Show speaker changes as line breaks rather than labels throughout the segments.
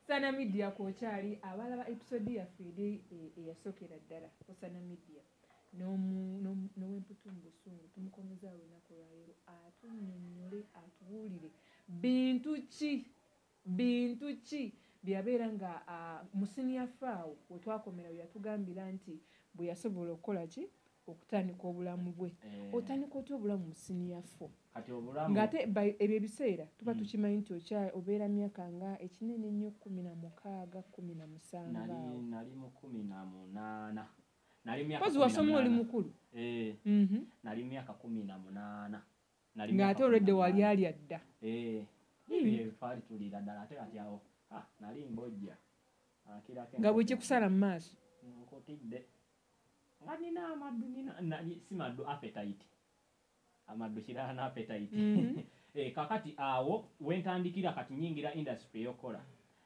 Sana Media kwokyali abalaba episode yaffe eri eyasookera ddala ku Sana Media n'owemputu mu busungu tumukomeza olunaku lwaleero atunnyonnyole atubuulire bintu ki byabeera nga mu senior four awo wetwakomera we yatugambira nti bwe yasobola okukola ki okutandika obulamu bwe. Otandika otya obulamu mu senior four?
Kati obulamu
ng'ate ebyo ebiseera tuba tukimanyi nti obeera myaka nga ekinene nnyo 16, 17 awo.
Nali mu 18. Nali myaka
Kozi wasoma oli mukulu.
Nali myaka 18.
Ng'ate olwedde wali alya dda.
Twali tulira ddala ate kati awo nali mbojja.
Nga bwe kikusala mu maaso.
Nkotidde. Nga nina amaddu nina si maddu appetite. Amaddu kirala na appetite. Kakati awo wentandikira kati nyingira industry yokola.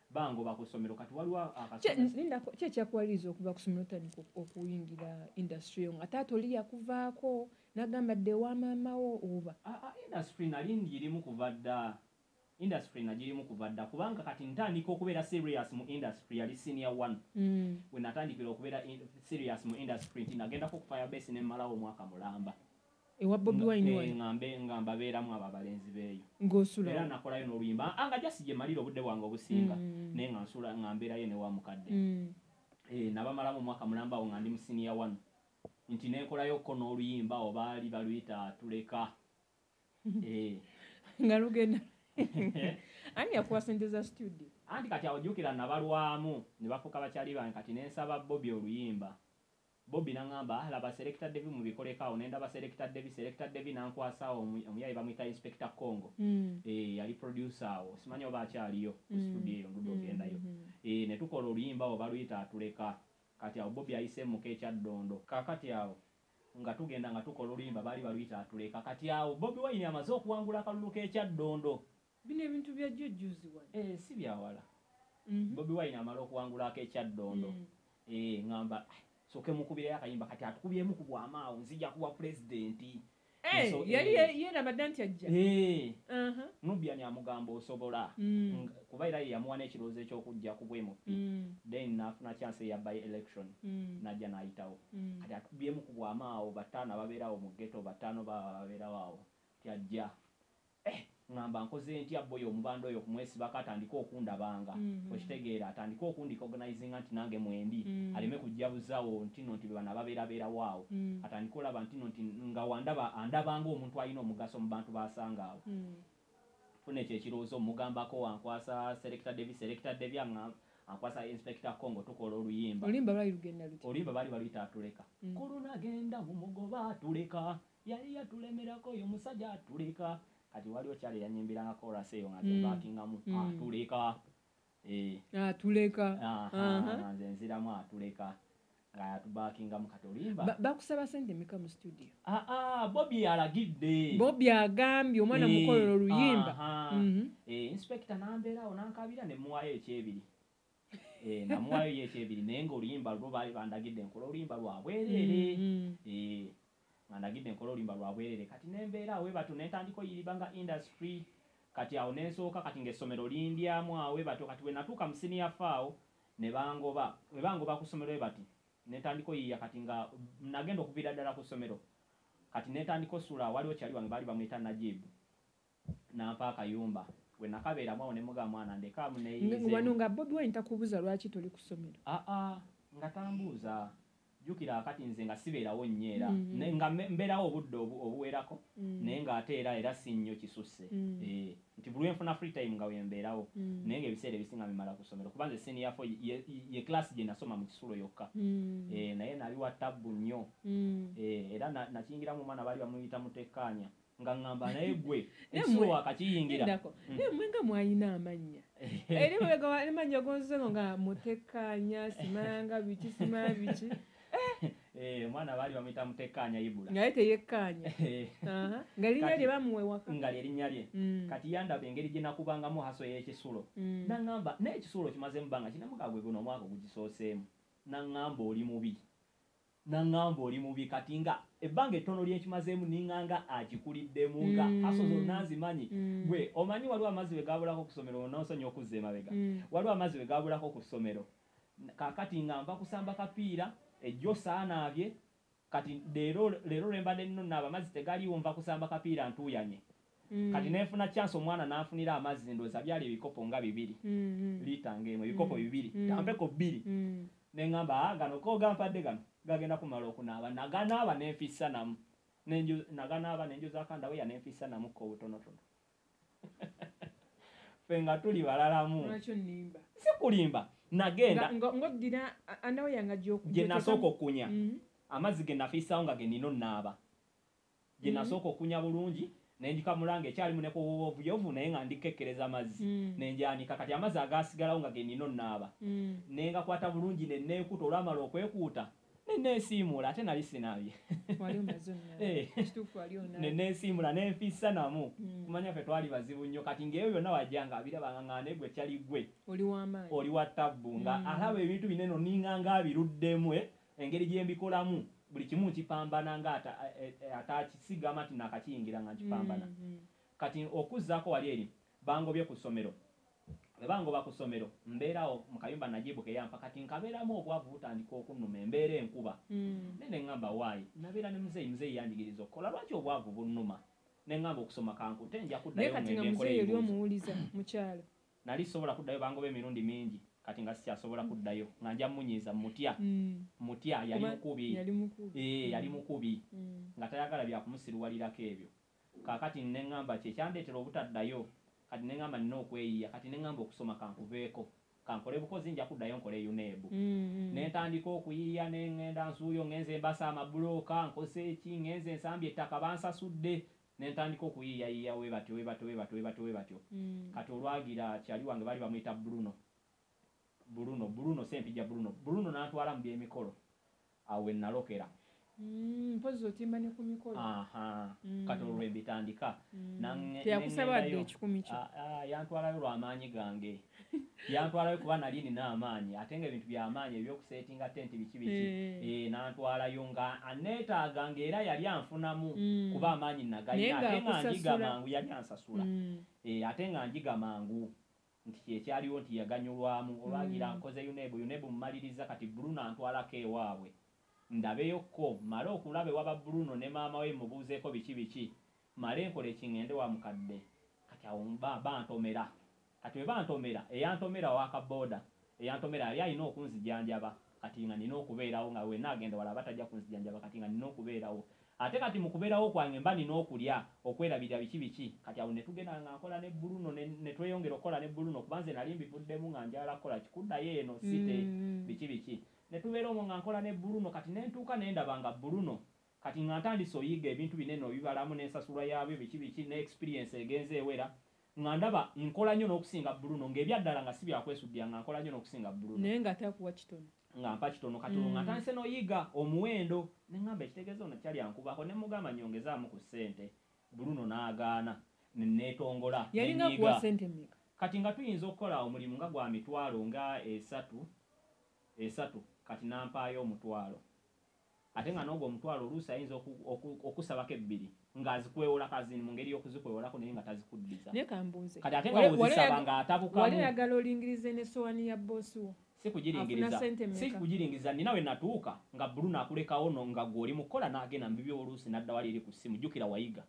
Bango ku ssomero kati waliwo
akasomero. Ki ekyakuwaliriza okuva ku ssomero otandika okuyingira industry yo nga taata oli yakuvaako n'agamba dde ewa maama wo oba?
Industry nali ngirimu kuva dda. Industry nagirimu kuva dda kubanga kati ntandika okubeera serious mu industry yali senior one. We natandikira okubeera serious mu industry nti nagendako ku Firebase ne mmalawo omwaka mulamba.
Ewa Bobi Wine wano?
Nga mbabeeramu abo abalenzi beeyo.
Ng'osula?
Era nakolayo n'oluyimba nga just gye mmalira obudde bwange obusinga naye nga nsula nga mbeerayo ne wa mukadde. Nabamalamu omwaka mulamba awo nga ndi mu senior one. Nti nenkolayoko n'oluyimba awo baali baluyita Tuleka.
Nga lugenda. Ani yakuwa ssente za studio?
Anti kati awo jjukira nabalwamu ne bafuuka bakyali bange kati ne nsaba Bobi oluyimba. Bobi n'aŋŋamba laba Selector Devi mubikoleko awo ne ndaba Selector Devi n'ankwasa awo omuyaye bamuyita Inspector Congo. Yali producer awo simanyi oba akyaliyo ku studio eyo ndudde ogendayo. Ne tukola oluyimba awo baluyita Atuleka. Kati awo Bobi ayise mu Kekyaddondo. Kaakati awo nga tugenda nga tukola oluyimba baali baluyita Atuleka. Kati awo Bobi Wine amaze okuwangula akalulu k'Ekyaddondo.
Bino ebintu bya jjo juzi wano.
Si byawala. Bobi Wine amala okuwangula ak'Ekyaddondo. Ŋŋamba sooke mukubireyo akayimba kati atukubyemu ku bwama awo nzija kuwa pulezidenti.
Yali yeeraba dda nti ajja.
Nubian amugamba osobola. Kuba era ye yamuwa n'ekirowoozo eky'okujja ku bw'MP. Then n'afuna chance eya by election. N'ajja n'ayitawo. Kati atukubyemu ku bwama awo bataano ababeerawo mu ghetto bataano babeerawo awo ti ajja. Ŋŋamba nkoze ntya boyo omubanda oyo okumwesibako atandike okundabanga. Okitegeera atandike okundirecognizinga nti nange mwendi. Aleme kujja buzaawo nti nno nti bano ababeerabeerawo awo. Atandike olaba nti nno nti nga wandaba andabanga omuntu alina omugaso mu bantu b'asanga awo. Funa ekyo ekirowoozo mugambako wankwasa Selector Devi ankwasa Inspector Congo tukola oluyimba.
Oluyimba lwali lugenda lutya?
Oluyimba baali baluyita Atuleka. Kulunagenda mu mugoba atuleka. Yali yatulemerako oyo musajja atuleka. Kati waliwo kyali yanyimbiranga chorus eyo nga nze backingamu atuleka.
Atuleka.
Nga nze nziramu atuleka. Nga yatubackingamu kati oluyimba.
Bakusaba ssente mmeka mu studio?
Bobi alagidde.
Bobi agambye omwana mukolera oluyimba.
Inspector n'ambeerawo n'ankabira ne mmuwaayo ekyebiri. Namuwaayo ye ekyebiri naye ng'oluyimba lwo baali bandagidde nkola oluyimba lwa bwereere. Nga ndagidde nkola oluyimba lwa bwereere kati ne mbeera awo batyo ne ntandika oyiriba nga industry kati awo ne nsooka kati ng'essomero lindyamu awo batyo kati bwe natuuka mu senior four awo ne bangoba bwe bangoba ku ssomero bati ne ntandika oyiiya kati nga nagenda okuviira ddala ku ssomero kati ne ntandika osula waliwo kyali wange baali bamuyita Najib n'ampa akayumba bwe nakabeeramu awo ne mugamba mwana ndekaamu neeyiizeemu.
Wano nga Bobi Wine takubuuza lwaki toli ku ssomero?
Nga tambuuza. Jjukira kati nze nga sibeerawo nnyo era nga mbeerawo obudde obuwerako naye ng'ate era si nnyo kisusse. Nti buli lwe nfuna free time nga we mbeerawo naye ng'ebiseera ebisinga mbimala ku ssomero kuba nze senior four ye class gye nasoma mu kisulo yokka. Naye nali wa tabbu nnyo. Era nakiyingiramu omwana baali bamuyita Mutekkaanya nga ŋŋamba naye gwe ekisulo wakakiyingira.
Naye mmwe nga mwalina amannya. Eri mabega amannya gonzengo nga Mutekkaanya simanga biki simanga biki.
Omwana baali bamuyita Mutekkaanya Ibula.
Naye teyekkaanya. Nga erinnya lye bamuwa ewaka.
Nga ly'erinnya lye. Kati yandaba engeri gye nakubangamu haso y'ekisulo. N'aŋŋamba naye ekisulo kimazeemu bbanga ki? Namugamba gwe guno omwaka ogugisooseemu. N'aŋŋamba oli mubi. Naŋŋamba oli mubi. Kati nga ebbanga ettono lyenkimazeemu ninganga akikuliddemu nga hustle zonna nzimanyi. Gwe omanyi waliwo amazzi we gabulako ku ssomero, nonsonyi okuzza emabega. Waliwo amazzi we gabulako ku ssomero. Kaakati nga nva kusamba kapiira, ejjo saanaabye, kati leero leero lwe mbadde nno naaba amazzi tegaliwo, nva kusamba kapiira ntuuyanye. Kati nenfuna chance, omwana n'anfunira amazzi, ndowooza byali ebikopo nga 2, liita ng'emu, ebikopo 2, tampeko 2. Ne ŋŋamba, "Ah, gano ko gampadde gano gagenda kumala okunaaba." Naganaaba nenfissa namu. Naganaaba nenjozaako underwear nenfissa namukko obutonotono. Ffe nga tuli balalamu.
Lwaki onnimba?
Sikulimba, nagenda.
Ng'oddira underwear nga
gye nasooka okunya, amazzi ge nafiisaawo nga ge nina onnaaba, gye nasooka okunya bulungi nenjikamula nga ekyalimu nekubuyovu, naye nga ndikekkereza amazzi, nenjanika. Kati amazzi agasigalawo nga ge nina onnaaba, nengakwata bulungi neneekuuta. Olwamala okwekuuta neneesiimuula, ate nali sinaabye.
Wali omaze onnaaba. Kituufu, wali onaabye.
Neneesiimula nenfiisa namu. Kumanya ffe twali bazibu nnyo. Kati ng'ebyo byonna wajja nga abirabanga nga negwe kyali gwe
oli w'amaanyi,
oli wa tabbu, nga alaba ebintu binene oninga nga abiruddemu, engeri gye mbikolamu buli kimu nkipambana nga atakisigama nti nakakiyingira nga nkipambana. Kati okuzzaako wali eri bangobye ku ssomero. Bwe bangoba ku ssomero, mbeerawo mu kayumba Najibu keyampa. Kati nkabeeramu, obwavu butandika okunnuma, embeera enkuba. Naye neŋŋamba waayi nabeera ne muzeeyi, muzeeyi yanjigiriza okukola, lwaki obwavu bunnuma? Neŋŋamba okusoma kankute, nja
naye
kuddayo
kati nga
ngende nkole
muzeeyi oli
ebibuuzo.
Omuwuliza mukyalo?
Nali sobola kuddayo, bangoba emirundi mingi. Kati nga sikyasobola kuddayo, nga nja munyiiza, mutya. Mutya, yali mukubi.
Yali mukubi.
Ee, yali mukubi, nga tayagala byakumusiruwalirako ebyo. Kaakati neŋŋamba kyekyandeetera obutaddayo. Kati neŋŋamba nina okweyiya. Kati neŋŋamba okusoma kankuveeko, kankole bukozi, nja kuddayo nkole UNEB. Nentandika okuyiiya, neŋŋenda nsuuyo, ŋŋenze mbasa amabulooka, nkose eki, ŋŋenze nsambye ettaka, bansasudde. Nentandika okuyiiyayiiya we batyo, we batyo, we batyo, we batyo, we batyo. Kati olwagira kyali wange baali bamuyita Bruno, Bruno, Bruno Sempijja, Bruno, Bruno n'antwala mu byemikolo. Awo we nalokera.
Mpozi otimba ne ku mikolo.
Aha. Kati olwo lwe mbitandika.
Teyakusaba wadde
Neŋŋendayo.
100 kyo?
Ah, ah, yantwalayo lw'amaanyi gange, yantwalayo kuba nali nina amaanyi, ate nga ebintu byamaanyi ebyokusetinga tenti biki biki.
Eh.
Eh, nantwalayo nga aneetaaga, ngaera yali anfunamu, kuba amaanyi
Naye
nagayina, ate nga njiga
ng'akusasula.
mangu, yali ansasula. Eh, ate nga njiga mangu nti kyekyaliwo nti yaganyulwamu. Olwagira nkoze UNEB, UNEB mumaliriza, kati Bruno antwalako ewaabwe ndabeyokko, male okulaba ewaba Bruno ne maama we, mubuuzeeko biki biki, male enkola ekiŋŋende wa mukadde. Kati awo bantomera. Kati bwe bantomera, eyantomera owakabooda, eyantomera yali alina okunzijanjaba. Kati nga nina okubeerawo, nga wenna agenda wala batajja kunzijanjaba. Kati nga nina okubeerawo, ate kati mu kubeerawo kwange mba nina okulya, okwerabirira biki biki. Kati awo ne tugenda nga nkola ne Bruno, ne tweyongera okukola ne Bruno, kuba nze nali mbivuddemu nga njagala kukola kikuddayo eno site, biki biki. Ne tubeera omwo nga nkola ne Bruno. Kati ne ntuuka ne ndaba nga Bruno kati nga ntandise oyiga ebintu binene, obibalamu n'ensasulwa yaabyo biki biki, ne experience egenze ewera, nga ndaba nkola nnyo n'okusinga Bruno, ng'ebyaddala nga si byakwesudira, nga nkola nnyo n'okusinga Bruno.
Naye nga takuwa kitono.
Nga mpa kitono. Kati olwo nga ntandise n'oyiga omuwendo, ne ŋŋamba ekitegeeza ono kyali ankubako. Ne mugamba nyongezaamu ku ssente, Bruno n'agaana, ne neetongola.
Yalinga
ne
kuwa
nnyiga.
sente mmeka?
Kati nga tuyinza okukola omulimu nga gwa mitwalo nga esatu esatu, kati nampaayo 1,000, ate nga n'ogwo 1,000 oluusi ayinza okusabako 2 ng'azikwewola kazini mu ngeri y'okuzikwewolako, naye nga tazikuddiza.
Naye kambuuze.
Kati ate nga wozisaba ng'atabukamu.
Wali oyagala olingirize n'essowaani ya boosi wo?
Si kugiringiriza.
Afuna sente mmeka?
Si kugiringiriza. Nina we natuuka nga Bruno akulekawo no nga gwe oli mukola, n'agenda mu bibyo, oluusi n'adda wali eri ku ssimu. Jjukira wayiga,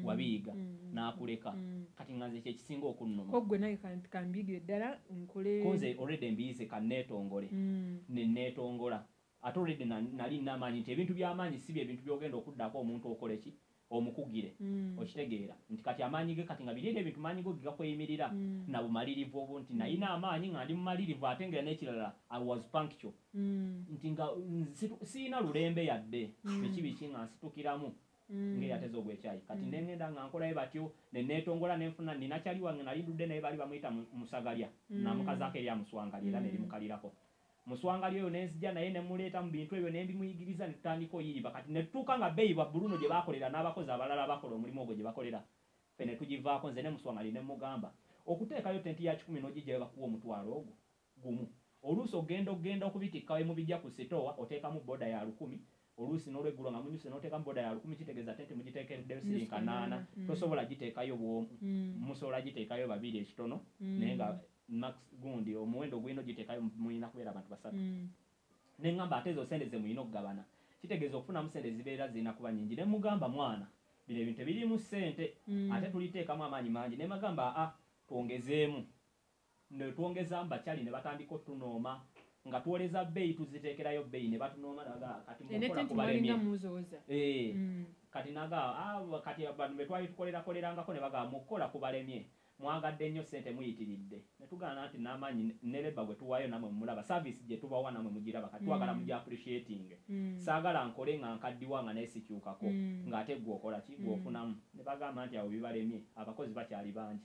wabiyiga, n'akuleka. Kati nga nze kyekisinga okunnuma.
Ko gwe naye kambigire ddala nkole.
Ko nze already mbiyize, kanneetongole. Ne neetongola, ate already nali namaanyi nti ebintu by'amaanyi si bye bintu by'ogenda okuddako omuntu okole ki, omukugire. Okitegeera nti kati amaanyi ge, kati nga biri eri ebintu maanyi go gegakweyimirira na bumalirivu obwo, nti nalina amaanyi nga ndi mumalirivu. Ate nga n'ekirala, I was punctual, nti nga siina lulembe yadde, biki biki, nga nsitukiramu ng'eyateze ogwekyayi. Kati nengenda nga nkolayo batyo, ne neetongola, nenfuna nina kyali wange nali ndudde naye, baali bamuyita Musagalya. Namukazaako erya Muswangali, era nerimukalirako Muswangali oyo. Nenzija naye nemuleeta mu bintu ebyo, nembimuyigiriza, ne tutandika oyiyiba. Kati ne tutuuka nga bbeeyi bwa Bruno gye bakolera n'abakozi abalala bakola omulimu ogwo gye bakolera, ffe ne tugivaako. Nze ne Muswangali ne mugamba okuteekayo tenti ya 100 n'ogijjayo bakuwa 1,000 ogwo gumu, oluusi ogenda okubitikka we mubijja ku sitowa, oteekamu boda ya 1,000. Oluusi n'olweggulo nga munyuse n'oteekamu boda ya 1000 kitegeeza tenti mugiteekereddeyo siringi 8. Tosobola giteekayo bw'omu, musobola giteekayo babiri ekitono, naye nga max gundi omuwendo ogulina ogiteekayo mulina kubeera abantu basatu. Ne ŋŋamba ate ezo sente ze mulina okugabana, kitegeeza okufunamu sente zibeera zirina kuba nnyingi. Ne mugamba mwana, bino ebintu tebiriimu ssente, ate tuliteekamu amaanyi mangi. Ne bagamba a twongezeemu, ne twongezaamu bakyali ne batandika otunooma nga twoleza bbeeyi, tuziteekerayo bbeeyi ne batunooma kati mukola kubalemye. Kati naga kati abantu be twali tukolerakolerangako ne bagamba mukola kubalemye, mwagadde nnyo ssente muyitiridde. Ne tugaana nti n'amaanyi ne leba gwe tuwaayo nammwe mulaba, service gye tubawa nammwe mugiraba, kati twagala mugi appreciating. Saagala nkole nga nkaddiwa nga naye sikyukako, ng'ate ggwe okola ki, ggwe ofunamu. Ne bagamba nti awo bibalemye, abakozi bakyali bangi.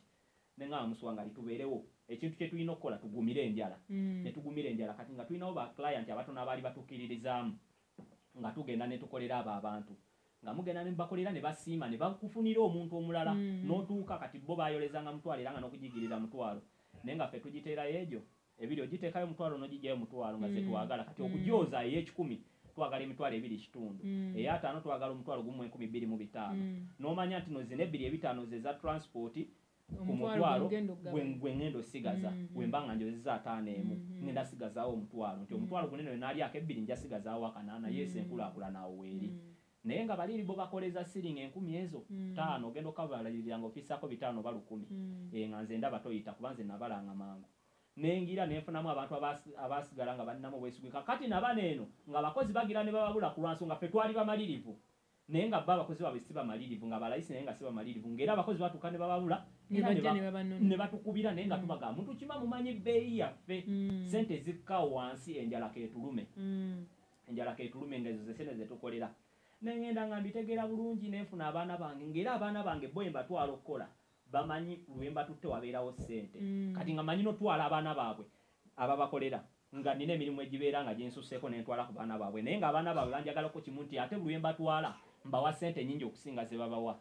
Ne ŋŋamba Muswangali tubeerewo, ekintu kye tulina okukola tugumire enjala. Ne tugumira enjala. Kati nga tulinawo ba client abatono abaali batukkiririzaamu, nga tugenda ne tukolera abo abantu, nga mugenda ne bakolera ne basiima ne bakufunira omuntu omulala, n'otuuka kati bo baayolezanga mutwalo era nga n'okugigirira mutwalo, naye nga ffe tugiteerayo egyo ebiri, ogiteekayo mutwalo n'ogiggyayo mutwalo nga ze twagala. Kati okugyoza ey'ekikumi twagala emitwalo 2.5, ey'ataano twagala omutwalo 1 2500. N'omanya nti no zino 2.5 ze za transport ku mutwalo gwe ngenda osigaza, bwe mba nga njozezza 51 ngenda sigazaawo omutwalo, nti omutwalo gunene we naalyako 2 nja sigazaawo 8. Yeesi enkulaakulana awo weeri. Naye nga bali bo bakoleza siringi 1000 ezo 5, ogenda okabalirira nga ofisaako 5 oba 1000. Nga nze ndaba toyita kuba nze nabalanga mangu. Nengira nenfunamu abantu abasigala nga balinamu obwesigwa. Kakati nabano eno nga abakozi bagira ne bababula ku lwansonga ffe twali bamalirivu, naye nga bo abakozi baabwe si bamalirivu, nga balayisi naye nga si bamalirivu, ng'era abakozi batuuka ne bababula ne batukubira, naye nga tubagamba mutukima mumanyi bbeeyi yaffe, ssente zikka wansi enjala keetulume, enjala keetulume, nga ezo ze ssente ze tukolera. Ne ŋŋenda nga mbitegeera bulungi, ne nfuna abaana bange, ng'era abaana bange bo mbatwala okukola bamanyi lwe mbatutte wabeerawo ssente. Kati nga manyi n'otwala abaana baabwe ababakolera, nga nina emirimu egibeera nga gyensusseeko ne ntwala ku baana baabwe, naye ng'abaana baabwe banjagalako kimu nti ate buli lwe mbatwala mbawa ssente nnyingi okusinga ze babawa,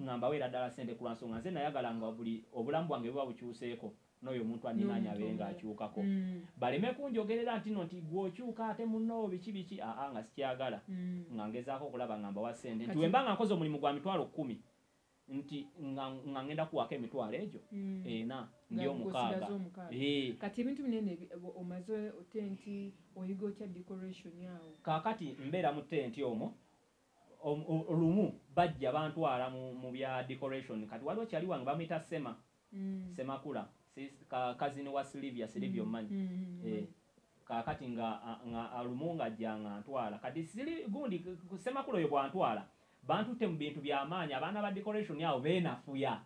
nga mbaweera ddala ssente ku lwa nsonga nze nayagala nga buli obulamu bwange buba bukyuseeko n'oyo omuntu anninaanye abeere ng'akyukako, baleme kunjogerera nti no nti gwe okyuka ate munno biki biki, aa nga sikyagala. Nga ngezaako okulaba nga mbawa ssente nti bwe mba nga nkoze omulimu gwa mitwalo 10 nti nga ngenda kuwaako emitwalo egyo 4 ndi 6.
Kati ebintu binene omaze tenti oyiga otya decoration awo?
Kaakati mbeera mu tenti omwo, olumu bajja bantwala mu bya decoration. Kati waliwo kyali wange bamuyita Sema, Semakula, kazini wa Silivia, Silivia omumanyi. Kaakati nga lumu ng'ajja nga ntwala. Kati gundi Semakula oyo bw'antwala bantutte mu bintu by'amaanyi, abaana ba decoration awo beenafuya.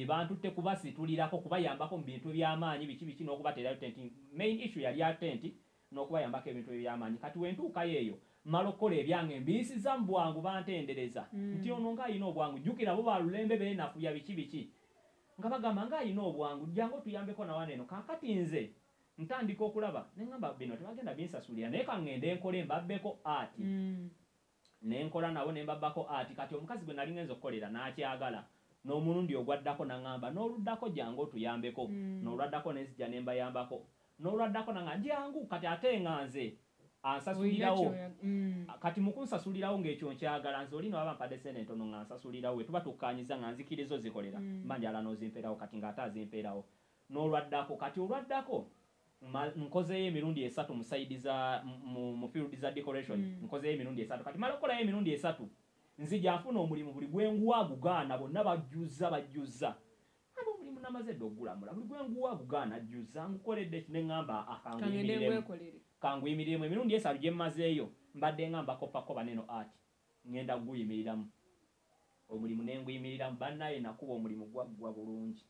Bantutte kubasitulirako, kubayambako mu bintu by'amaanyi biki biki n'okubateerayo tenti. Main issue yali ya tenti n'okubayambako ebintu eby'amaanyi. Kati we ntuukayo eyo mmala okukola ebyange mbiyisiza mu bwangu, bantendereza nti ono ng'alina obwangu. Jjukira bo balulembe beenafuya biki biki, nga bagamba ng'alina obwangu, jangu otuyambeko na wano eno. Kaakati nze ntandika okulaba ne ŋŋamba bino tebagenda binsasulira, naye ka ŋŋende nkole mbabbeko art. Ne nkola nabo ne mbabbako art. Kati omukazi gwe nali ngenza okukolera n'akyagala, n'omulundi ogwaddako n'aŋŋamba n'oluddako jangu otuyambeko, n'olwaddako ne nzija ne mbayambako, n'olwaddako n'aŋŋamba jangu. Kati ate nga nze ansasulirawo. Kati mu kunsasulirawo ng'ekyo nkyagala, nze oli nababa mpadde ssente ntono nga nsasulirawo, we tuba tukkaanyiza nga nzikiriza ozikolera, mba njala n'ozimpeerawo. Kati ng'ate azimpeerawo n'olwaddako. Kati olwaddako nkozeeyo emirundi 3 mu side za mu field za decoration, nkozeeyo emirundi 3. Kati mala okukolayo emirundi 3 nzija nfuna omulimu buli gwe nguwa gugaana, bonna bajjuza bajjuza. Aba omulimu namaze dda ogulamula, buli gwe nguwa gugaana ajjuza, ngukoledde ki ne ŋŋamba kanguyimiriremu. Emirundi 3 gye mmazeeyo mbadde nga mbakoppakopa neno art, ŋŋenda guyimiriramu omulimu ne nguyimiriramu. Bannaye nakuba omulimu gwaggwa bulungi,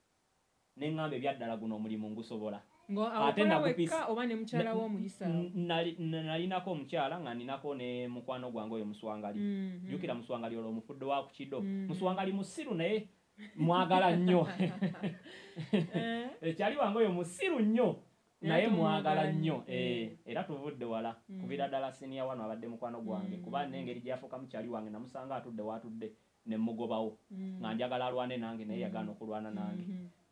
ne ŋŋamba ebyaddala guno omulimu ngusobola. Ate nalinako omukyala nga ninako ne mukwano gwange oyo Muswangali. Jjukira Muswangali olwo omufudde wa ku Kido. Muswangali musiru naye mwagala nnyo. Ekyali wange oyo musiru nnyo naye mwagala nnyo. Era tuvudde wala kuviira ddala senior wano abadde mukwano gwange, kuba n'engeri gye yafuuka mukyali wange namusanga atudde waatudde ne mmugobawo, nga njagala alwane nange naye yagaana okulwana nange,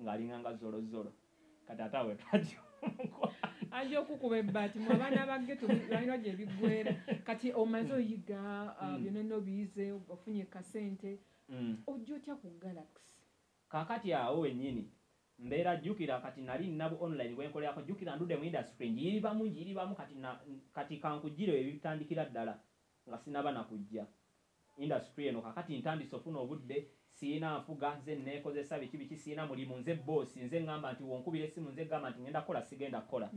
ng'alinga nga zolozolo. Kati ate awo twajja
Bajja okukuba ebbaati mu abaana ba ghetto balina gye biggweera. Kati omaze oyiga byonna n'obiyize, ofunye kasente, ojja otya ku Galaxy?
Kaakati awo wennyini mbeera jjukira kati nali nina bu online bwenkolerako, jjukira ndudde mu industry njiyiribamu kati kankugire ebitandikira ddala nga sinaba nakujja industry eno. Kakati ntandise ofuna obudde, siina nfuga, nze neekozesa biki biki, siina mulimu, nze boss, nze ŋŋamba nti wonkubira essimu, nze ŋŋamba nti ngenda kukola, sigenda kukola.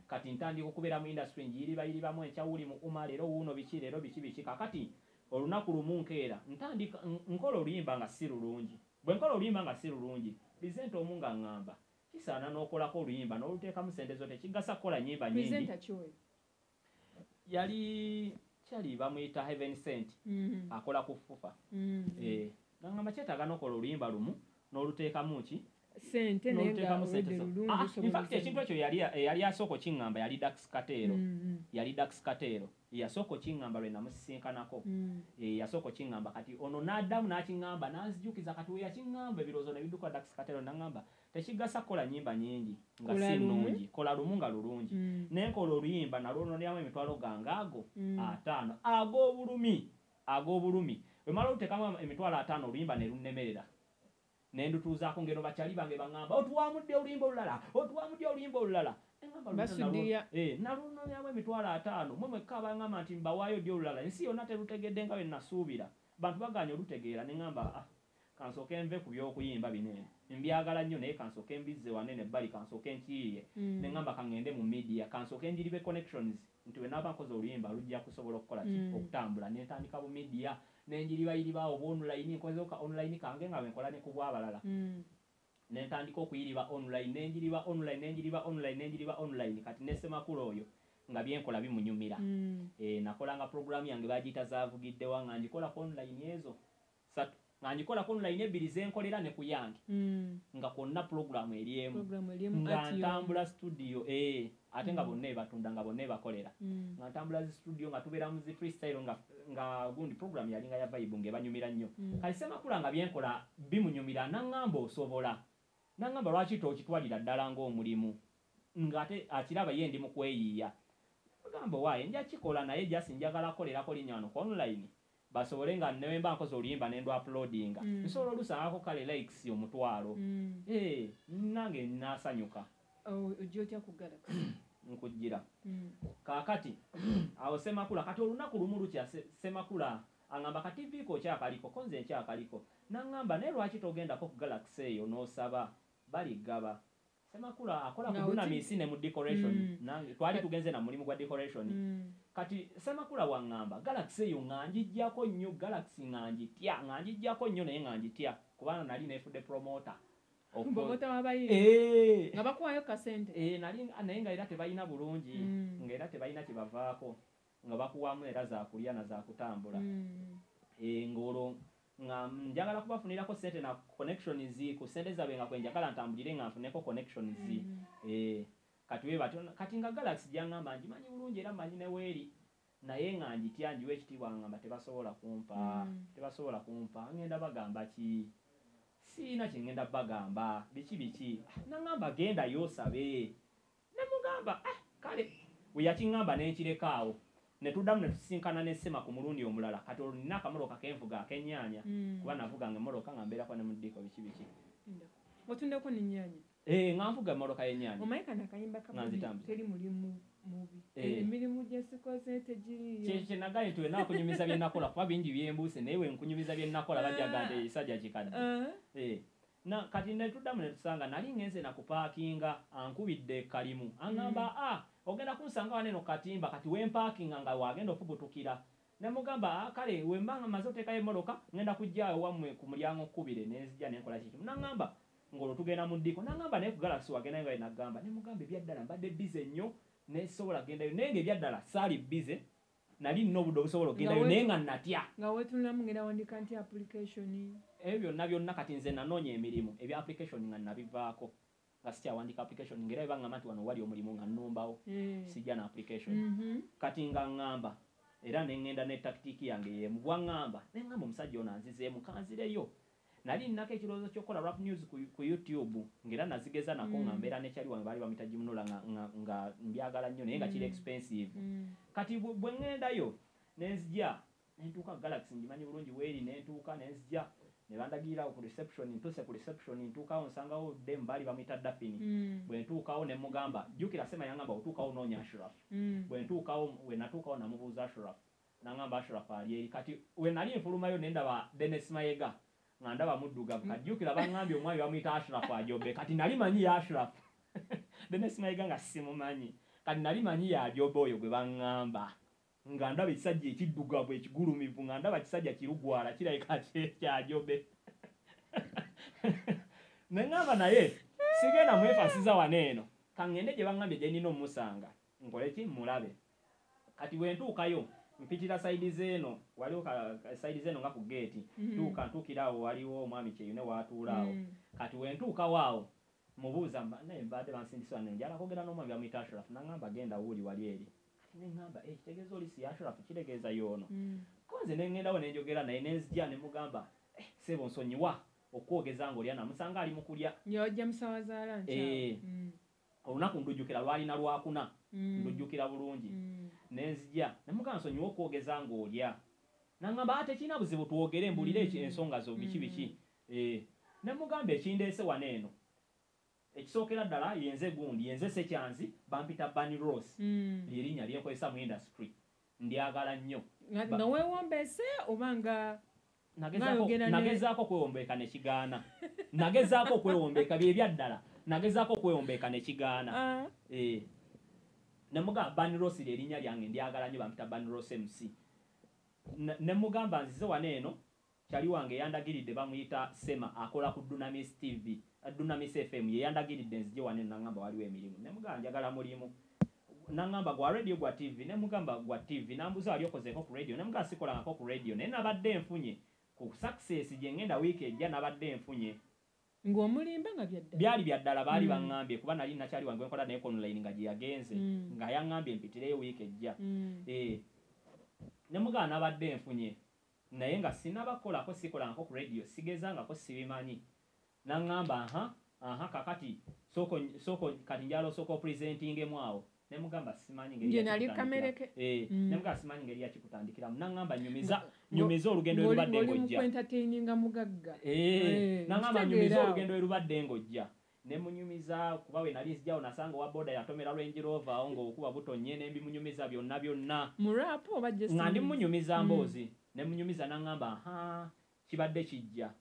Kati ntandika okubeera mu industry njiyiribayiribamu, enkyawuli mu UMA, leero wuuno biki, leero biki biki. Kakati olunaku lumu nkeera ntandika nkola oluyimba nga si lulungi. Bwe nkola oluyimba nga si lulungi, presenter omu nga ŋŋamba kisaana n'okolako oluyimba n'oluteekamu ssente zo, tekigasa kukola nnyimba nnyingi.
Presenter ki oyo?
Yali kyali bamuyita Heaven Sent, akola ku FUFA. Nangamba kyetaaga n'okola oluyimba lumu n'oluteekamu ki?
Ssente, naye nga
n'oluteekamu ssente
olwedde
zo.
lulungi, osobola
In fact,
ozannya.
ekintu ekyo eyali asooka okiŋŋamba yali Dax Kateero. Yali Dax Kateero yasooka okiŋŋamba lwe namusisinkanako. Yasooka okiŋŋamba, kati ono n'addamu n'akiŋŋamba n'anzijukiza. Kati we yakiŋŋamba ebirowoozo ne bidduka Dax Kateero, n'aŋŋamba tekigasa kukola nnyimba nnyingi nga
Kola
si
lumu.
nnungi, kola lumu nga lulungi. Ne nkola oluyimba nalwononeramu emitwalo gange ago 50 ag'obulumi. Bwe mmala oluteekamu emitwalo 50 oluyimba ne lunnemerera, ne ndutuuzaako ngeno bakyali bange baŋŋamba otuwamudde oluyimba olulala, otuwamudde oluyimba olulala. Ne ŋŋamba
Basudiya.
Nalunoneramu emitwalo 50, mmwe mwekka abaŋŋamba nti mbawaayo ddi olulala, ensi yonna terutegedde nga bwe nasuubira, bantu bagaanye olutegeera. Ne ŋŋamba kansooke nve ku by'okuyimba bino eno, mbyagala nnyo naye kansooke mbizze wanene ebbali, kansooke nkiyiye. Ne ŋŋamba kaŋŋende mu media, kansooke njiribe connections nti bwe naaba nkoze oluyimba lujja kusobola okukola ki? Okutambula. Ne ntandika bu media, ne njiribayiribaawo bu online, nkozeeko ka online kange nga bwe nkola ne ku bw'abalala. Ne ntandika okuyiriba online, ne njiriba online, ne njiriba online, ne njiriba online. Kati ne Ssemakula oyo nga byenkola bimunyumira. Nakolanga program yange bagiyita Zaavugiddewa, nga ngikola ku online ezo 3, nga ngikola ku online 2 zenkolera ne ku yange. Nga kwonna program eri emu.
Program eri emu,
Nga
ati yo.
ntambula studio, ate nga bonna ebatunda, nga bonna ebakolera. Nga ntambula zi studio, nga tubeera mu zi freestyle, nga gundi program yalinga ya vibe ng'ebanyumira nnyo. Kati Ssemakula nga byenkola bimunyumira, n'aŋŋamba osobola. N'aŋŋamba lwaki tokitwalira ddala ng'omulimu, ng'ate akiraba ye ndi mu kweyiiya. Agamba waaye nja kikola naye just njagala kukolerako linnya wano ku online, basobole nga ne bwe mba nkoze oluyimba ne ndu uploadinga. Nsobola olusangako kale likes 1,000. Nange nnaasanyuka.
Oh, ojja otya ku Galaxy?
Nkujjira. Kaakati awo Ssemakula, kati olunaku lumu lukya Ssemakula aŋŋamba ka TV ko okyakaliko, ko nze nkyakaliko. N'aŋŋamba naye lwaki togendako ku Galaxy eyo n'osaba, baligaba. Ssemakula akola ku
Nga
Dunamis ne mu decoration. Nange twali tugenze na mulimu gwa decoration. Kati Ssemakula waŋŋamba Galaxy eyo nga ngiggyako nnyo, Galaxy nga ngitya, nga ngiggyako nnyo naye nga ngitya kubanga nali neefudde promoter.
Promoter w'abayimbi. Nga bakuwaayo kasente.
Nali naye nga era tebalina bulungi, nga era tebalina kye bavaako, nga bakuwaamu era za kulya na za kutambula. Ng'olwo nga njagala kubafunirako ssente na connections ku ssente zaabwe, nga kwe njagala ntambulire nga nfuneko connections. Kati bwe batyo, kati nga Galaxy gy'aŋŋamba ngimanyi bulungi era mmanyi ne weeri, naye nga ngitya, ngiwa ekitiibwa, ngamba tebasobola kumpa, tebasobola kumpa, ngenda bagamba ki? Siina kye ngenda bagamba, biki biki? N'aŋŋamba genda yoosabe. Ne mugamba, kale, bwe yakiŋŋamba ne nkireka awo. Ne tuddamu ne tusisinkana ne Ssema ku mulundi omulala. Kati olwo nina akamotoka ke nvuga ak'ennyaanya, kuba navuganga emmotoka nga mbeerako ne mu ddiiko biki biki.
Otundako n'ennyaanya?
Nga nvuga emmotoka y'ennyaanya.
Omanyi kano akayimba ka
Nga
Bobi,
nzitambuza.
teri mulimu mubi. Emirimu gye sikoze tegiriiyo.
Kye nagambye nti wenna nkunyumiza bye nakola, kuba bingi byembuuse, naye we nkunyumiza bye nakola bajja gamba nti ekisajja kikadde. Na kati ne tuddamu ne tusanga, nali ngenze na kupaakinga, ankubidde kalimu. Aŋŋamba, ogenda kunsanga wano eno katimba, kati we mpaakinga nga wagenda ofubutukira. Ne mugamba, kale, we mba nga mmaze oteekayo emmotoka, ngenda kujja wammwe ku mulyango kkubire, ne nzija ne nkola kiki. N'aŋŋamba, ng'olwo tugenda mu ddiiko. N'aŋŋamba naye ku Galaxy wagendayo nga nagamba. Ne mugamba ebyaddala mbadde busy nnyo, ne sobola kugendayo. Naye ng'ebyaddala saali busy, nali nina obudde obusobola okugendayo, naye nga natya.
Nga weetunulamu ng'era wandika nti application.
Ebyo byonna byonna kati nze nanoonya emirimu, ebya application nga nabivaako. Nga sikyawandiika application, ng'era bwe baŋŋamba nti wano wali omulimu nga nnumbawo. Sijja na application. Kati nga ŋŋamba, era ne ŋŋenda ne tactic yange y'emu. Bw'aŋŋamba, ne ŋŋamba omusajja ono anzizeemu, kanzireyo. Nali nnako ekirowoozo ky'okukola rap news ku YouTube, ng'era nazigeza nako nga mbeera nekyali wange baali bamuyita Jimnola, nga mbyagala nnyo naye nga kiri expensive. Kati bwe ŋŋendayo nenzija nentuuka Galaxy, ngimanyi bulungi weeri, nentuuka nenzija ne bandagirirawo ku reception. Ntuuse ku reception, ntuukawo nsangawo dem baali bamuyita Daphne. Bwe ntuukawo ne mugamba, jjukira Sema yangamba otuukawo noonya Ashraf. Bwe ntuukawo, we natuukawo namubuuza Ashraf, nangamba Ashraf ali eri. Kati we nali nfulumayo ne ndaba Dennis Mayega nga ndaba muddugavu. Kati jjukira baŋŋambye omwami bamuyita Ashraf Ajobe, kati nali manyi ye Ashraf, Dennis Mayega nga simumanyi. Kati nali manyi ye Ajobe oyo gwe baŋŋamba, nga ndaba ekisajja ekiddugavu ekigulumivu, nga ndaba kisajja kirugwala kirabika kyajobe. Ne ŋŋamba naye sigenda mwefasiza wano eno, kaŋŋende gye baŋŋambye gye nnina omusanga nkole ki, mulabe. Kati bwe ntuukayo mpitira side z'eno, waliwo side z'eno nga ku geeti. Tuuka ntuukira awo, waliwo omwami Kyeyune waatuula awo. Kati we ntuukawo awo mubuuza, naye mbadde bansindisa wano, njala kwogera n'omwami bamuyita Ashraf. Naŋŋamba genda wuuli wali eri. Kati ne ŋŋamba, "Eh, kitegeeza oli si Ashraf, kitegeeza y'ono." Ko nze ne ŋŋendawo ne njogera naye, ne nzija ne mugamba, "Eh, ssebo, nsonyiwa okwogeza ng'olya." Namusanga ali mu kulya.
Yajja musawa za lunch.
Eh. Olunaku ndujjukira lwalina Lwakuna, ndujjukira bulungi. Nenzija ne mugamba, "Nsonyiwa okwogeza ng'olya." Naŋŋamba, "Ate tekirina buzibu, twogere mbulire ensonga zo biki biki." Eh, ne mugamba ekindeese wano eno, ekisookera ddala yenze gundi, yenze Sekyanzi, bampita Bunny Ross. Lyerinnya lyenkozesa mu industry, ndyagala nnyo.
Nga weewombeese oba nga Ng'ayogera
Nagezaako okwewombeeka ne kigaana. Nagezaako okwewombeeka, bye byaddala, nagezaako okwewombeeka ne kigaana. Eh. Ne mugamba Bunny Ross lyerinnya lyange, ndyagala nnyo, bampita Bunny Ross MC. Ne mugamba nzize wano eno, kyali wange yandagiridde, bamuyita Sema, akola ku Dunamis TV, Dunamis FM, ye yandagiridde nzije wano eno. Naŋŋamba waliwo emirimu. Ne mugamba njagala mulimu. Naŋŋamba gwa radio, gwa TV? Ne mugamba gwa TV. Nambuuza wali okozeeko ku radio? Ne mugamba sikolangako ku radio, naye nabadde nfunye ku success gye ngenda wiiki ejja, nabadde nfunye.
Ng'omulimba nga byaddala?
Byali bya ddala, baali baŋŋambye, kuba nali nakyali wange nkola naye online nga gye yagenze, nga yaŋŋambye mpitireyo wiiki ejja. Eh. Ne mugamba nabadde nfunye naye nga sinnabakolako, sikolangako ku radio, sigezangako, sibimanyi. Naŋŋamba aha aha, kakati soko soko, kati njala osooka opresentingemu awo. Ne mugamba simanyi ngeri
Nje
ya
nali
kikutandikiramu.
kamereke.
Eh, ne mugamba simanyi ngeri yakikutandikiramu. Naŋŋamba nyumiza, nyumiza olugendo
Ng'oli
lubadde
ng'oli mu
ng'ojja.
kwentertaininga mugagga.
Eh,
Eh,
naŋŋamba
nkitegeera
nyumiza
awo.
olugendo lubadde ng'ojja. Ne munyumiza, kuba we nali nzijjawo nasanga owa boda yatomera Range Rover awo ng'obukuba butonye, ne mbimunyumiza byonna byonna.
Mu rap oba just
Nga ndi
music?
munyumiza mboozi, ne munyumiza. Naŋŋamba aha, kibadde kijja.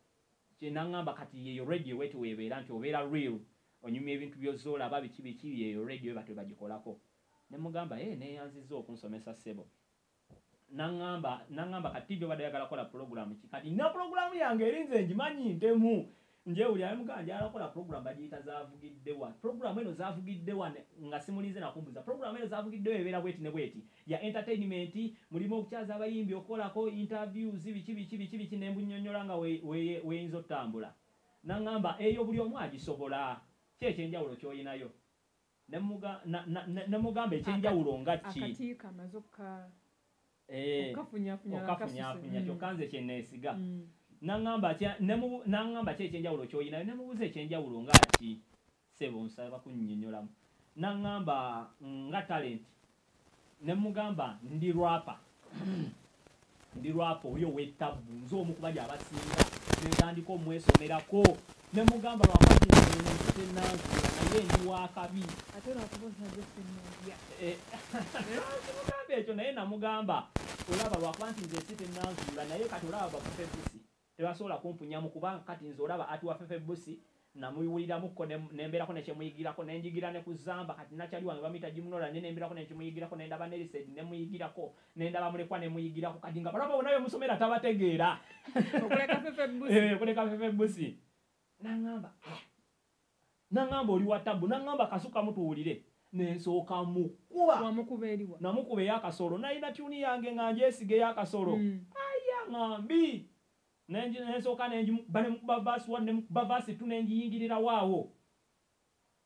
Naŋŋamba kati yeyo radio weti weebeera nti obeera real, onyumya ebintu by'ozolaba biki biki, yeyo radio batwe bagikolako. Ne mugamba, "Eh, neeyanzizza okunsomesa ssebo." Naŋŋamba kati TV obadde oyagala kukola program ki? Kati nina program yange eri nze ngimanyi ntemu njewulira. Mugamba njagala kukola program bagiyita Zavugiddewa. Program eno Zavugiddewa, nga simulinze nakumbuza, program eno Zavugiddewa ebeera bweti ne bweti, ya entertainment, mulimu okukyaza abayimbi, okukolako interviews, biki biki biki biki, ne mbunnyonnyola nga weyinza otambula. Naŋŋamba eyo buli omu agisobola, ki ekyenjawulo ky'oyinayo? Ne mugamba ekyenjawulo nga ki?
Akati kamaze okka
Eh,
okafunyafunya.
Okafunyafunya, kyokka nze kyeneesiga. Naŋŋamba ki ekyenjawulo ky'oyinayo? Ne mubuuza ekyenjawulo nga ki ssebo, nsaba kunnyonnyolamu. Naŋŋamba nga talent. Ne mugamba ndi rapper, ndi rapper oyo ow'ettabbu, nze omu ku bali abasinga. Nentandika omwesomerako, ne mugamba lwakuba nti tennanzuula, naye ndi wakabi.
Ate lwakuba osaze sinnalya.
Eh, simugamba ekyo, naye namugamba olaba lwakuba nti nze si tennanzuula, naye kati olaba bafufe busi tebasobola kumpunyamu, kubanga kati nze olaba ati wafefe busi namuwuliramuko nembeerako nekyemuyigirako, nenjigira ne ku Zamba. Kati nakyali wange bamuyita Jimnola, ne nembeerako nekyemuyigirako, nendaba Nelised nemuyigirako, nendaba Mulekwa nemuyigirako. Kati nga balaba bonna bemusomera tabategeera.
Okuleka fefe busi.
Eh, kuleka fefe busi. Naŋŋamba, "Ah." Naŋŋamba oli wa tabbu. Naŋŋamba kasukamu tuwulire. Nensooka mukuba.
Wamukuba eriwa?
Namukuba eyakasolo, nalina tune yange nga ngyesiga eyakasolo. Aya nga mbi. Nensooka nengimukuba, nemukuba verse 1, nemukuba verse 2, nengiyingirirawo awo.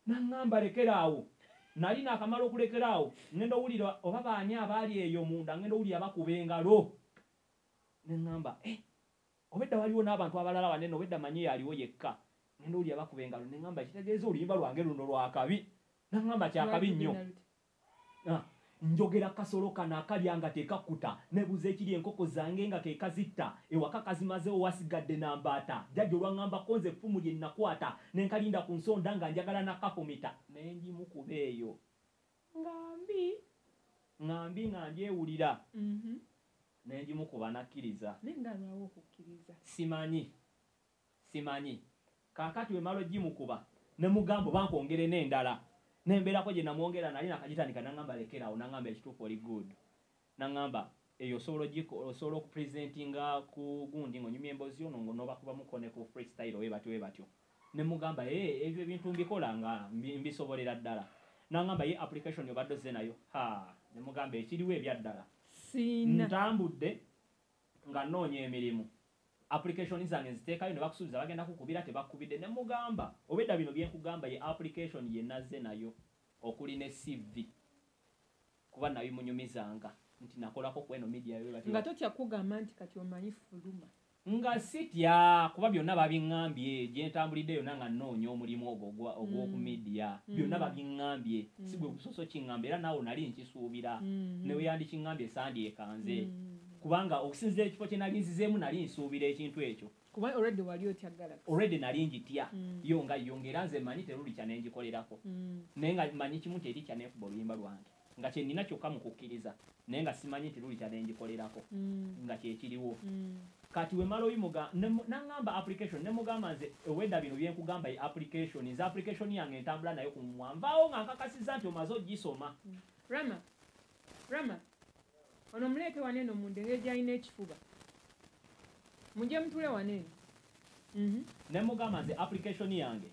Naŋŋamba lekera awo. Nali naakamala okulekera awo, ngenda owulira oba baani abaali eyo munda, ngenda owulira bakuba engalo. Neŋŋamba, eh, Obedda waliwo n'abantu abalala wanene, obedda manyi yaliwo yekka. Ngenda oli abakuba engalo ne ŋŋamba kitegeeza oluyimba lwange luno lwakabi. Naŋŋamba kyakabi nnyo. Njogera kasolo kano akalya nga tekakkuta, nebuuza ekiri enkoko zange nga kekazitta, ewaka kazimazeewo wasigadde nambaata. Jjajja olwaŋŋambako nze effumu lye nakwata, ne nkalinda ku nsonda nga njagala nakafumita. Ne ngimukuba eyo. Nga mbi nga ndyewulira. Ne ngimukuba nakkiriza.
Naye ng'alwawo okukkiriza.
Simanyi. Kaakati bwe mmala ogimukuba, ne mugamba oba nkwongere n'endala. Nembeerako gye namwongera nali nakagitandika n'aŋŋamba lekeraawo, n'aŋŋamba ekituufu oli good. N'aŋŋamba eyo osobola okupresentinga ku gundi ng'onyumya emboozi yo n'obakubamuko ne ku freestyle we batyo we batyo. Ne mugamba ebyo ebintu mbikola nga mbisobolera ddala. N'aŋŋamba ye application obadde ozze nayo. Ha, ne mugamba ekiriwo ebya ddala.
Siina.
Ntambudde nga nnoonya emirimu. Application zange nziteekayo ne bakusuubiza bagenda kukubira tebakubidde. Ne mugamba obedda bino bye nkugamba ye application ye nazze nayo okuli ne CV kuba nabimunyumizanga nti nakolako ku eno media yo
nga totya kugamba nti kati omanyi fuluma.
Nga sitya kuba byonna babiŋŋambye gye ntambulidde yonna nga nnoonya omulimu ogwo ogw'oku media. Byonna babiŋŋambye si gwe gusoose okiŋŋamba era naawe nali nkisuubira. Ne we yandikiŋŋambye sandyekanze. Kubanga okusinziira ekifo kye nali nzizeemu nali nsuubira ekintu ekyo.
Kuba already wali otya Galaxy.
Already nali ngitya. Yo nga yo ng'era nze mmanyi terulikya ne ngikolerako. Naye nga mmanyi kimu nti erikya ne nkuba oluyimba lwange. Nga kye nnina kyokka mu kukkiriza. Naye nga simanyi nti lulikya ne ngikolerako. Nga kye kiriwo. Kati we mmala oyimuga n'aŋŋamba application ne mugamba nze ewedda bino bye nkugamba ye application. Nze application yange ntambula nayo ku mumwa. Nvaawo nga nkakasizza nti omaze ogisoma.
Rama. Rama. Ono muleete wano eno munda engeri gy'alina ekifuba. Mujje mutule wano eno.
Ne mugamba nze application yange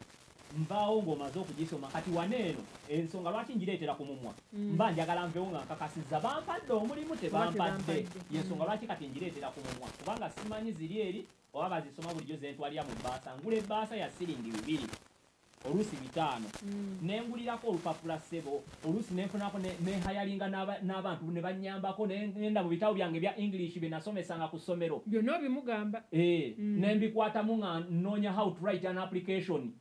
nvaawo ng'omaze okugisoma. Kati wano eno ensonga lwaki ngireetera ku mumwa. Mba njagala nveewo nga nkakasizza bampadde omulimu tebampadde. Y'ensonga lwaki kati ngireetera ku mumwa. Kubanga simanyi ziri eri oba bazisoma bulijjo ze ntwalira mu bbaasa. Ngula ebbaasa ya siringi 2. Oluusi 5. Ne ngulirako olupapula ssebo, oluusi ne nfunako ne hayalinga n'abantu ne bannyambako, ne ngenda mu bitabo byange bya English bye nasomesanga ku ssomero.
Byonna obimugamba.
Ne mbikwatamu nga nnoonya how to write an application.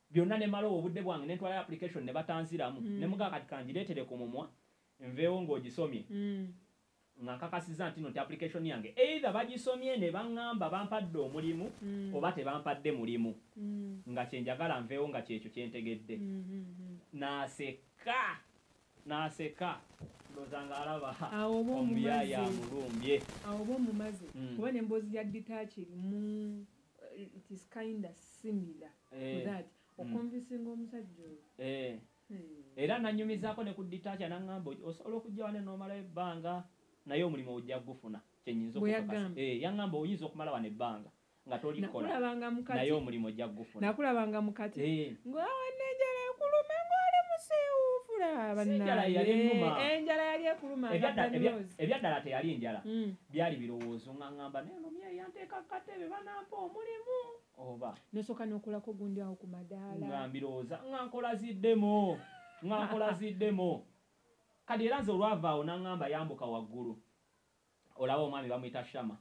Byonna ne mmala obudde bwange ne ntwala application ne batanziramu. Ne mugamba kati kangireetere ku mumwa nveewo ng'ogisomye. Nga nkakasizza nti no nti application yange either bagisomye ne baŋŋamba bampadde omulimu oba tebampadde mulimu. Nga kye njagala nveewo nga kyekyo kye ntegedde. N'aseka ndowooza ng'alaba omuyaaye amulumbye.
Awo oba omumaze. Kuba n'emboozi ya detach erimu it is kinda similar to that. Okonvinsinga omusajja oyo.
Era nanyumizaako ne ku detach n'aŋŋamba osobola okujja wano n'omalayo ebbanga naye omulimu ojja kugufuna kye nnyinza okukakasa. Yaŋŋamba oyinza okumala wano ebbanga nga tolikola naye omulimu ojja kugufuna.
Nakulabanga mu kati. Ng'awo n'enjala ekuluma ng'oli musiiwuufu laba Enjala yali ekuluma.
Ebyaddala teyali njala. Byali birowoozo nga ŋŋamba naye ono myeyo yanteeka ku katebe banampa omulimu oba.
Nosooka n'okolako gundi awo ku madaala.
Nga mbirowooza nga nkola ziddemu. Kati era nze olwava awo n'aŋŋamba yambuka waggulu. Olaba omwami bamuyita Shama.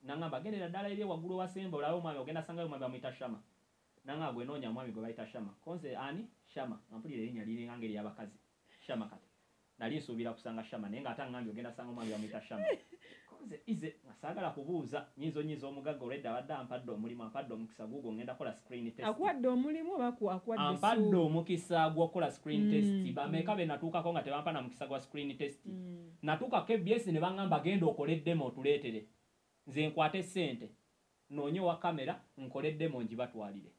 N'aŋŋamba gendera ddala eri waggulu wasemba olabe omwami ogenda sangayo omwami bamuyita Shama. N'aŋŋamba gwe noonya omwami gwe bayita Shama. Konze ani? Shama. Nga mpulira erinnya liringa ng'ery'abakazi. Shama kati. Nali nsuubira kusanga Shama naye ng'ate aŋŋambye ogenda sanga omwami bamuyita Shama. Konze ize nga saagala kubuuza nnyinza omugagga olwedda abadde ampadde omulimu ampadde omukisa guugwo ngenda kukola screen test.
Akuwadde omulimu oba akuwadde essuubi?
Ampadde omukisa gw'okukola screen test. Bameka be natuukako nga tebampa na mukisa gwa screen test. Natuuka KBS ne baŋŋamba genda okole demo otuleetere. Nze nkwate ssente noonye owa kamera nkole demo ngibatwalire.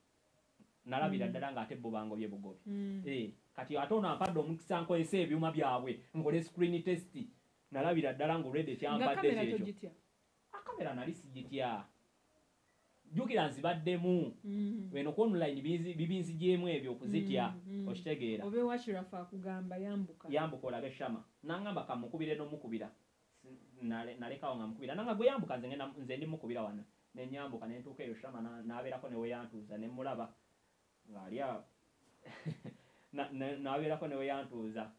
Nalabira ddala ng'ate bo bangobye bugobi. Kati ate ono ampadde omukisa nkozesa ebyuma byabwe nkole screen test. Nalabira ddala ng'olwedde kyampadde kyekyo. Kamera nali sigitya. Jjukira nzibaddemu. Weno ku online bibinzigyemu ebyo okuzitya okitegeera.
Obe Washirafu akugamba yambuka.
Yambuka olabe Shama. N'aŋŋamba kamukubire n'omukubira. Nalekawo nga mukubira. Nanga gwe yambuka nze ndi mukubira wano. Ne nyambuka ne ntuuka eyo Shama n'abeerako ne we yantuuza ne mulaba ng'ali awo. N'abeerako ne we yantuuza.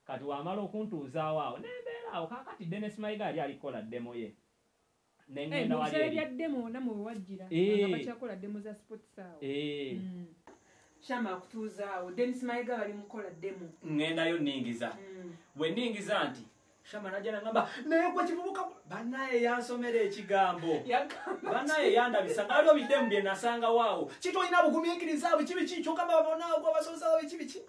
Kati wamala okuntuuzaawo awo ne mbeera awo. Kaakati Dennis Mayiga yali alikola demo ye. Nengenda wali eri
bya demo namwe wajjira nga bakyakola demo za sports awo. Shama akutuuza awo Dennis Mayiga bali mukola demo.
Ngendayo ningiza. Bwe ningiza nti Shama najja nangamba naye gwe kivubuka bannaye yansomera ekigambo. Bannaye yandabisa ngaliwo bidemu bye nasanga waawo. Kitolina bugumiikiriza biki biki kyokka babona gwe abasomesa biki biki.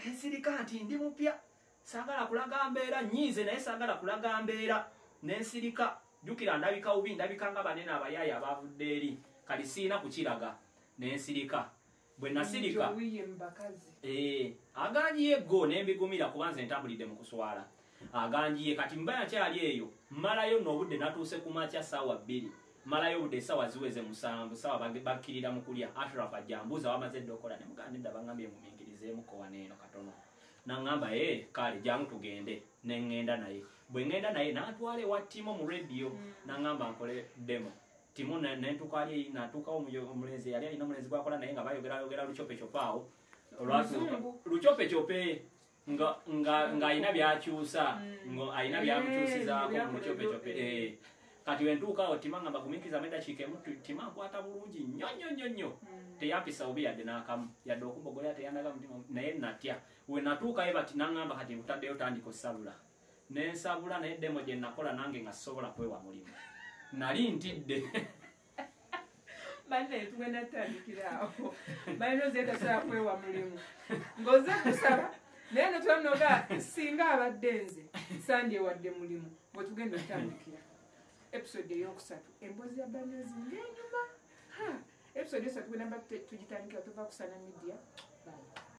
Nsirika nti ndi mupya. Saagala kulaga mbeera nnyiize naye saagala kulaga mbeera. Nensirika jjukira ndabika bubi ndabika nga banene abayaaye abavudde eri. Kali siina kukiraga. Nensirika. Bwe nasirika aganjiye go nembigumira kuba nze ntambulidde mu kuswala. Aganjiye kati mbaya nkyali eyo mmalayo n'obudde natuuse ku makya ssaawa 2 mmalayo obudde essaawa ziweze 7 ssaawa bakkirira mu kulya. Ashraf ajja ambuuza wamaze dda okola ne mugamba nedda bangambye ngumiikirizeemuko wano eno katono. N'aŋŋamba kale jangu tugende. Ne ŋŋenda naye. Bwe ŋŋenda naye n'atwala ewa Timo mu radio n'aŋŋamba nkole demo. Timo nentuuka ali natuukawo omulenzi yali alina omulenzi gwakola naye nga bayogerayogera luchopechope awo. Luchopechope nga alina byakyusa nga alina byamukyusizaako mu luchopechope. Kati wentuuka awo Tima ngamba gumiikiriza eddakiika emu. Tima nkwata bulungi nnyo nnyo nnyo nnyo. Teyampisa bubi yadde n'akamu yadde okumbogolera teyandaga mutima naye natya. We natuukayo bati n'aŋŋamba kati nkutaddeyo tandika osabula. Nensabula naye demo gye nakola nange nga sisobola kwewa mulimu. Nali ntidde.
Banne tugenda tutandikira awo. Balina oze tasobola kwewa mulimu. Ng'ozze kusaba naye notwanoga singa abadde nze sandyewadde mulimu bwe tugenda otandikira. Episode eyokusatu emboozi ya Banozi ng'enyuma. Episode ey'okusatu tugenda tugitandikira tuva kusana media. Bye.